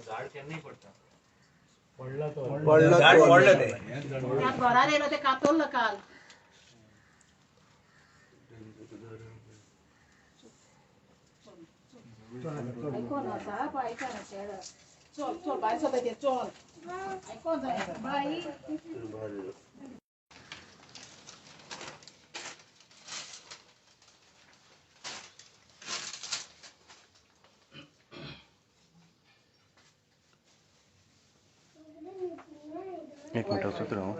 झाड केन्नाय पडटा. पडला ते घरार येयलो ते कातरलो काल. आयकोन आसा आयकना चल चल बाय सोदता ते चल आयकोन जाय बाय. एक मिनट सूत्र हूँ.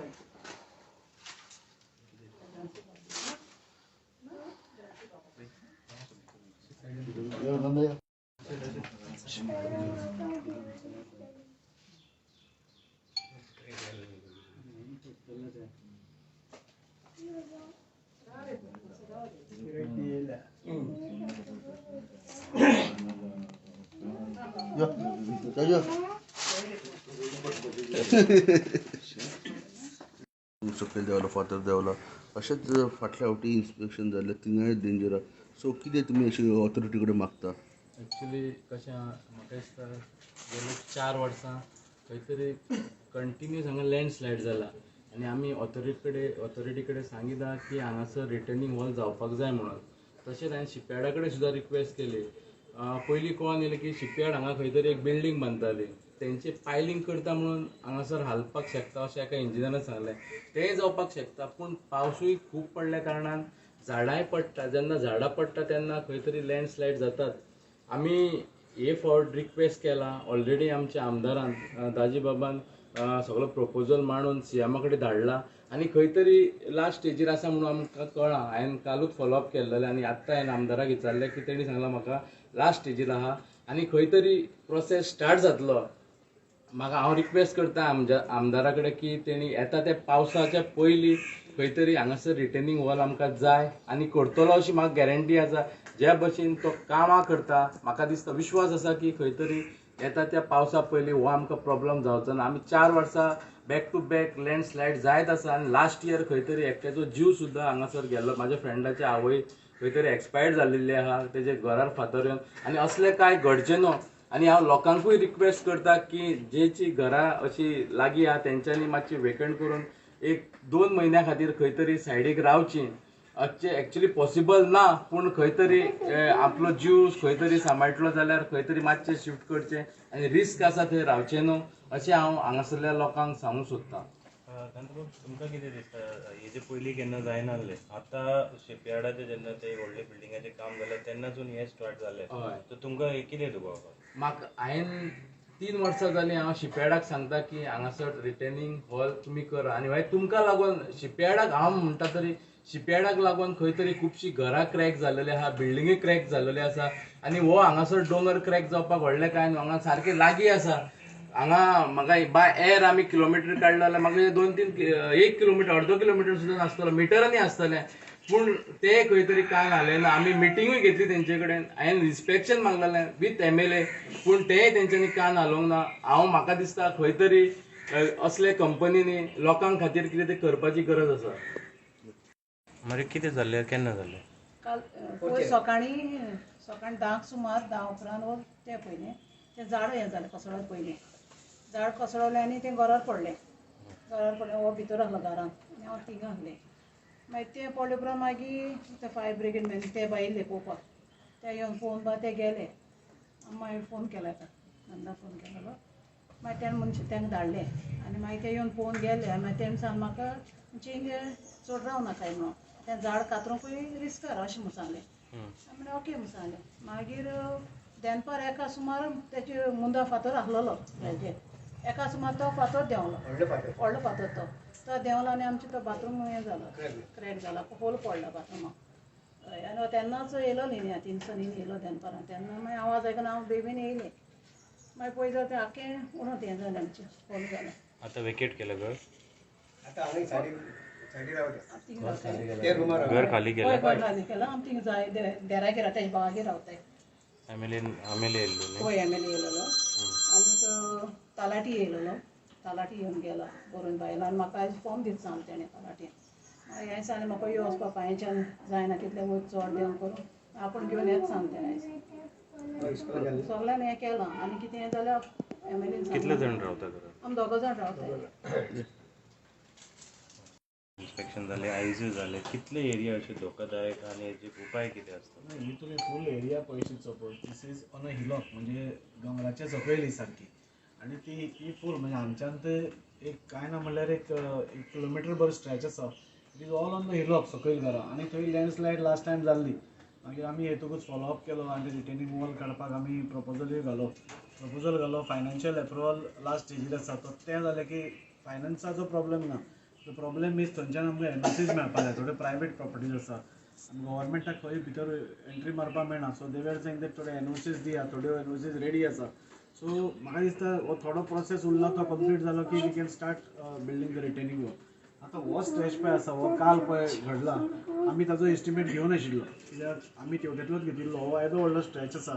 सकयल देंवलो फातर देंवलो अशेंच फाटल्या फावटी इन्स्पेक्शन जाल्लें थिंगाय डेंजर. सो कितें तुमी अशी ऑथॉरिटी कडेन मागता? एक्चुली कशें म्हाका दिसता गेले 4 वर्सां खंय तरी कंटिन्यूस हांगा लँडस्लायड जाला आनी आमी ऑथॉरिटी कडेन सांगिता की हांगासर रिटर्निंग वॉल जावपाक जाय म्हणून. तशेंच हांवें शिपयार्डा कडेन सुद्दां रिक्वेस्ट केली. पयलीं कळोन येयलें की शिपयार्ड हांगा खंय तरी एक बिल्डींग बांदताली, तेंचे पायलींग करता म्हणून हांगासर हालपाक शकता अशें एका इंजिनियरान सांगलें. तेंय जावपाक शकता, पूण पावसूय खूब पडल्या कारणान झाडांय पडटा. जेन्ना झाडां पडटा तेन्ना खंय तरी लँडस्लायड जातात. आमी हे फावट रिक्वेस्ट केला ऑलरेडी आमच्या आमदारान दाजी बाबान सगळो प्रपोजल मांडून सीएमा कडेन धाडला आनी खंय तरी लास्ट स्टेजीर आसा म्हणून आमकां कळ्ळां. हांवें कालूच फॉलोअप केल्लें आनी आत्तां हांवें आमदाराक विचारलें की तेणी सांगलां म्हाका लास्ट स्टेजीर आहा आनी खंय तरी प्रोसेस स्टार्ट जातलो. म्हाका हांव रिक्वेस्ट करता आमच्या आमदारा कडेन की तेणी येता त्या पावसाच्या पयलीं खंय तरी हांगासर रिटर्निंग वॉल आमकां जाय आनी करतलो अशी म्हाका गॅरंटी आसा. ज्या भशेन तो कामां करता म्हाका दिसता विश्वास आसा की खंय तरी येता त्या पावसा पयलीं हो आमकां प्रॉब्लम जावचो ना. आमी 4 वर्सां बॅक टू बॅक लँडस्लायड जायत आसा आनी लास्ट इयर खंय तरी एकट्याचो जीव सुद्दां हांगासर गेल्लो. म्हाज्या फ्रेंडाची आवय खंय तरी एक्सपायर्ड जाल्लेली आहा तेजे घरार फातर येवन, आनी असलें कांय घडचें न्हू. आनी हांव लोकांकूय रिक्वेस्ट करता की जेची घरां अशी लागीं आहा तेंच्यांनी मातशी वेकंट करून 1-2 म्हयन्या खातीर खंय तरी सायडीक रावची. अशें एक्चुली पॉसिबल ना, पूण खंय तरी आपलो जीव खंय तरी सांबाळटलो जाल्यार खंय तरी मातशें शिफ्ट करचें आनी रिस्क आसा थंय रावचें न्हू अशें हांव हांगासरल्या लोकांक सांगूंक सोदतां. कांताबाब, तुमकां कितें दिसता हेजे पयलीं केन्ना जायनासलें, आतां शिपयार्डाचें जेन्ना ते व्हडले बिल्डिंगाचें काम जालें तेन्नासून हें स्टार्ट जालें, तर तुमकां कितें दुबाव? म्हाका हांवें 3 वर्सां जालीं हांव शिपयार्डाक सांगता की हांगासर रिटर्निंग हॉल तुमी करा आनी मागीर तुमकां लागून शिपयार्डाक हांव म्हणटा तरी शिपयार्डाक लागून खंय तरी खुबशीं घरां क्रॅक जाल्लेली आहा, बिल्डिंगूय क्रॅक जाल्लेली आसा आनी हो हांगासर दोंगर क्रॅक जावपाक व्हडलें कांय न्हू, हांगा सारकें लागीं आसा. हांगा म्हाका बाय एअर आमी किलोमिटर काडलो जाल्यार म्हाका 2-3 1 किलोमिटर अर्दो किलोमिटर सुद्दां नासतलो, मिटरांनी आसतलें. पूण ते खंय तरी कांय घालें ना. आमी मिटिंगूय घेतली तेंचे कडेन, हांवें इन्स्पेक्शन मागलेलें विथ MLA, पूण तेय तेंच्यांनी कान हालोवंक ना. हांव म्हाका दिसता खंय तरी असले कंपनींनी लोकां खातीर कितें तें करपाची गरज आसा. मागीर कितें जाल्लें, केन्ना जाल्लें? काल पयर सकाळीं सकाळीं 10 सुमार 10 उपरांत वो तें पयलें तें झाड हें जालें कोसळोन पयलें झाड कोसळलें आनी तें घरार पडलें. घरार पडलें हो भितर आसलो घरान आनी हांव थिंगा आसलें. मागीर तें पडले उपरांत मागीर ते फायर ब्रिगेड मॅन ते बाय येयले पळोवपाक, ते येवन पळोवन बा ते गेले. मागीर फोन केलो एका नंदा फोन केलेलो, मागीर तेणें मनशां तांकां धाडले आनी मागीर ते येवन पळोवन गेले. आनी मागीर तेणें सांगलें म्हाका हिंग चड रावनाकाय म्हणून, तें झाड कातरूंकूय रिस्कार अशें म्हूण सांगलें. म्हणलें ओके म्हूण सांगलें. मागीर दनपार एका सुमार तेजे मुंदा फातर आसलेलो हेजेर, एका सुमार तो फातर देंवलो, व्हडलो फातर तो तो देंवलो आनी आमचें तो बाथरूम हें जालो, क्रॅक जाला, होल पडला बाथरुमाक. हय, आनी तेन्नाच येयलो न्ही तिनसांनी येयलो दनपारां, तेन्ना मागीर आवाज आयकून हांव बेगीन येयलें. मागीर पळयत जाल्यार तें आख्खें उणत हें जालें आमचें, होल जालें. आतां वेकेट केलें घर? घर खाली केलें? घर खाली केलां. आमी थिंगा जाय देरागेर रावता, तेजे भावागेर रावताय. एम एल ए येयल्लो? हय, एम एल ए येयलेलो आनीक तलाठी येयलेलो, तलाठी येवन गेला बरोवन बायला आनी म्हाका आयज फॉर्म दिता सांगलें तेणें तलाठीन. हें सांगलें म्हाका यो वचपा पांयच्यान जायना तितलें वयर चड देंव करून आपूण घेवन येत सांगता आयज सगळ्यान हें केलां. आनी कितें हें जाल्यार एम.एल.एन कितले जाण रावता घरात? आमी दोगां जाण रावता. इन्स्पेक्शन जालें, आयजूय जालें, कितले एरिया अशे धोकादायक आनी हेजे उपाय कितें आसता? ही तुमी फूल area पळयशीत suppose, this is on a hillock, म्हणजे दोंगराच्या सकयल ही सारकी. आनी ती ही फूल म्हणजे हांगच्यान ते एक कांय ना म्हणल्यार एक एक किलोमिटर भर स्ट्रेच आसा. It is all on the hillock सकयल घरां. आनी थंय लँडस्लायड लास्ट टायम जाल्ली. मागीर आमी येतकूच फॉलोअप केलो आनी रिटेनींग वॉल काडपाक आमी प्रपोजलूय घालो. प्रपोजल घालो, फायनान्शियल एप्रुवल लास्ट स्टेजीर आसा. तो तें जालें की फायनान्साचो प्रॉब्लेम ना, the problem is थंयच्यान आमकां एनओसीज मेळपाक जाय. थोड्यो प्रायवेट प्रॉपर्टीज आसा, गव्हर्मेंटाक खंय भितर एंट्री मारपाक मेळना. So they were saying that थोडे एनओसीज दिया, थोड्यो एनओसीज रेडी आसा. सो म्हाका दिसता हो थोडो प्रोसेस उरला, तो कंप्लीट जालो की we can start building the retaining wall. आतां हो स्ट्रेच पळय आसा, हो काल पळय घडला, आमी ताजो एस्टिमेट घेवन आशिल्लो, कित्याक आमी तेवटेंतलोच घेतिल्लो. हो येदो व्हडलो स्ट्रेच आसा,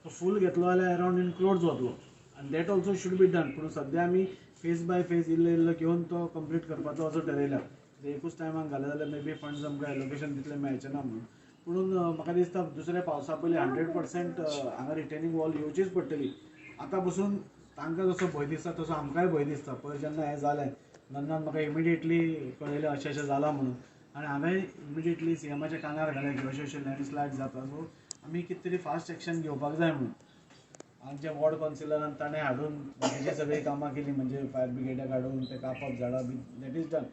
तो फूल घेतलो जाल्यार अरावंड इन क्रोड्स वतलो आनी that also should be done. पूण सद्या आमी फेज बाय फेज इल्लो इल्लो घेवन तो कंप्लीट करपाचो असो ठरयला. एकूच टायमाक घालें जाल्यार मे बी फंड्स आमकां एलोकेशन तितलें मेळचें ना म्हणून. पुणून म्हाका दिसता दुसऱ्या पावसा पयलीं 100% हांगा रिटेनींग वॉल येवचीच पडटली. आतां पसून तांकां जसो भंय दिसता तसो आमकांय भंय दिसता. पयर जेन्ना हें जालें नंदान म्हाका इमिडिएटली कळयलें अशें अशें जालां म्हणून, आनी हांवें इमिडिएटली सीएमाच्या कानार घालें की अशें अशें लँडस्लायड जाता, सो आमी कितें तरी फास्ट एक्शन घेवपाक जाय म्हणून. आमच्या वॉर्ड कावन्सिलरान ताणें हाडून बाकीची सगळीं कामां केलीं, म्हणजे फायर ब्रिगेडाक हाडून ते कापप झाडां बी, that is done.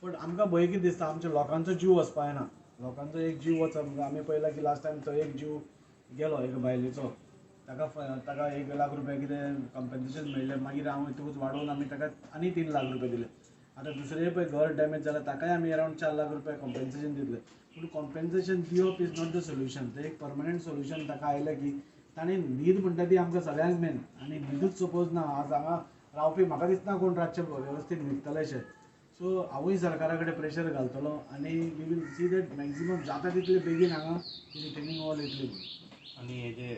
पण आमकां भंय कितें दिसता, आमच्या लोकांचो जीव वचपा जायना. लोकांचो एक जीव वचप, आमी पळयला की लास्ट टायम तो एक जीव गेलो एका बायलेचो, ताका ताका 1 लाख रुपया कितें कंपन्सेशन मेळ्ळें. मागीर हांव हितूच वाडोवन आमी ताका आनी 3 लाख रुपया दिले. आतां दुसरें पळय घर डॅमेज जालें ताकाय आमी अरावंड 4 लाख रुपया कॉम्पन्सेशन दितले. पूण कॉम्पन्सेशन दिवप is not the solution. तें एक परमनंट सोल्युशन ताका आयलें की ताणें न्हीद म्हणटा ती आमकां सगळ्यांक मेन. आनी न्हिदूच सपोज ना, आज हांगा रावपी म्हाका दिसना कोण रातचे वेवस्थीत न्हिदतलेशें. सो हांवूय सरकारा कडेन प्रेशर घालतलो आनी we will see that maximum जाता तितले बेगीन हांगा रिटेनींग वॉल येतली म्हणून. आनी हे जे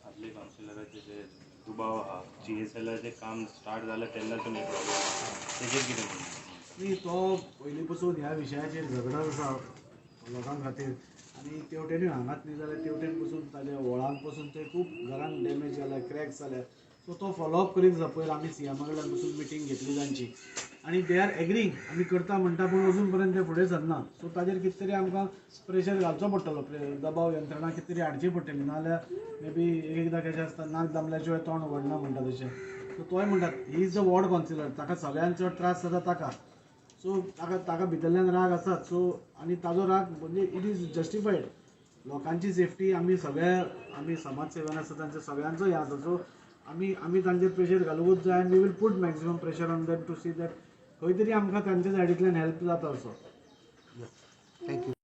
आदले कावन्सिलराचे जे दुबाव आहा, जीएसएलाचें काम स्टार्ट जालें तेन्ना तुमी प्रॉब्लेम, तेजेर कितें म्हणटा? न्ही, तो पयलीं पसून ह्या विशयाचेर झगडत आसा लोकां खातीर. आनी तेवटेनूय हांगाच न्ही जाल्यार तेवटेन पसून ताज्या व्हळांक पसून ते खूब घरांक डॅमेज जाल्या, क्रॅक्स जाल्या. सो तो फॉलोअप करीत आसा. पयर आमी सीएमा कडल्यान पसून मिटींग घेतली तांची आनी they are agreeing आमी करता म्हणटा, पूण अजून पर्यंत ते फुडें सरना. सो ताजेर कितें तरी आमकां प्रेशर घालचो पडटलो, दबाव यंत्रणा कितें तरी हाडची पडटली. नाजाल्यार मे बी एक एकदां कशें आसता, नाक दामल्या शिवाय तोंड उगडना म्हणटा तशें. सो तोय म्हणटा he is the ward councillor, ताका सगळ्यांत चड त्रास जाता ताका. सो ताका ताका भितरल्यान राग आसात. सो आनी ताजो राग म्हणजे it is justified. लोकांची सेफ्टी आमी सगळे आमी समाज सेवेन आसा तांच्या सगळ्यांचो हें आसा. सो आमी आमी तांचेर प्रेशर घालूंकूच जाय आनी we will put maximum pressure on them to see that खंय तरी आमकां तांच्या सायडींतल्यान हेल्प जाता असो. Thank you.